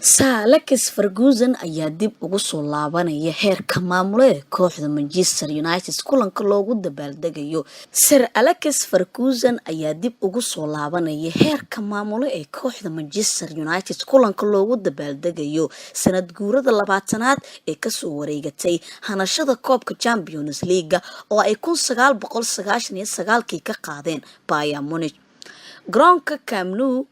Sir Alex Ferguson ayaa dib ugu soo laabanaya heerka maamule kooxda Manchester United kulanka loogu dabaaldegayo. Sir Alex Ferguson ayaa dib ugu soo laabanaya heerka maamule ee kooxda Manchester United kulanka loogu dabaaldegayo sanad guurada 20aad ee kasoo wareegatay hanashada koobka Champions League oo ay 1999kii ka qaadeen Bayern Munich garoonka Camp Nou.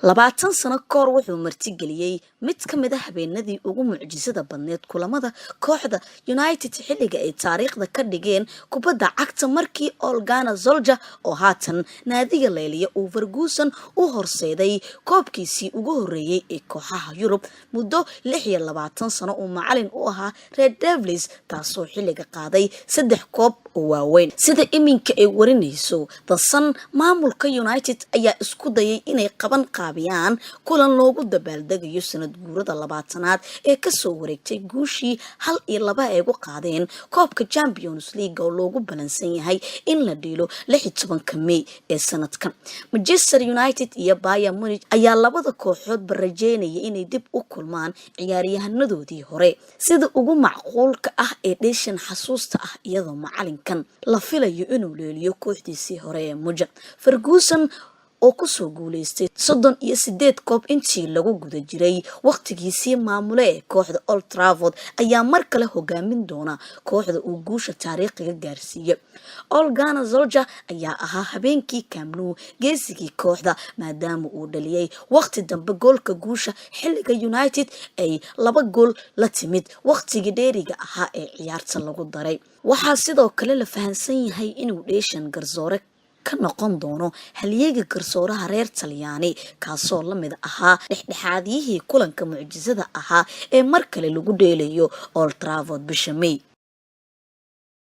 20 sano kahor wuxuu martigeliyey mid ka mid a habeenadii ugu mucjisada badneed kulamada kooxda United xilliga ay taariikhda ka dhigeen kubadda cagta, markii Ole Gunnar Solskjaer oo haatan naadiga leeliya uu Ferguson u horseeday koobkiisii ugu horeeyey ee kooxaha Yurub muddo 26 sano uu macalin u ahaa Red Devils, taasoo xilliga qaaday saddex koob oo waaweyn. Sida iminka ay warinayso The Sun, maamulka United ayaa isku dayay inay qaban qaabiyaan kulan loogu dabaaldegayo sanad guurada 20aad ee kasoo wareegtay guushii 1-2 ay ugu qaadeen koobka Champions League oo loogu balansan yahay in la dhiilo 16-ka May ee sanadkan. Manchester United iyo Bayern Munich ayaa labada kooxoodba rajeynaya inay dib u kulmaan ciyaaryahanadoodii hore sida ugu macquulka ah ee dheeshan xasuusta ah, iyadoo macalinkan la filayo inuu leeliyo kooxdiisii hore ee Munchen. Ferguson oo kusoo guuleystay 38 koob intii lagu guda jiray waqtigiisii maamule ee kooxda Old Trafford ayaa mar kale hogaamin doona kooxda uu guusha taariikhiga gaarsiiye. Ole Gunnar Solskjaer ayaa ahaa habeenkii Camp Nou geesigii kooxda, maadaama uu dhaliyay waqti dambe goolka guusha xilliga United ay laba gool la timid waqtigii dheeriga ahaa ee ciyaarta lagu daray. Waxaa sidoo kale la fahansan yahay inuu dheeshan garsoore ka noqon doono halyeega garsooraha reer Talyaani, kaasoo la mid ahaa dhexdhexaadiyihii kulanka mucjisada ahaa ee mar kale lagu dheelayo Old Trafford bisha May.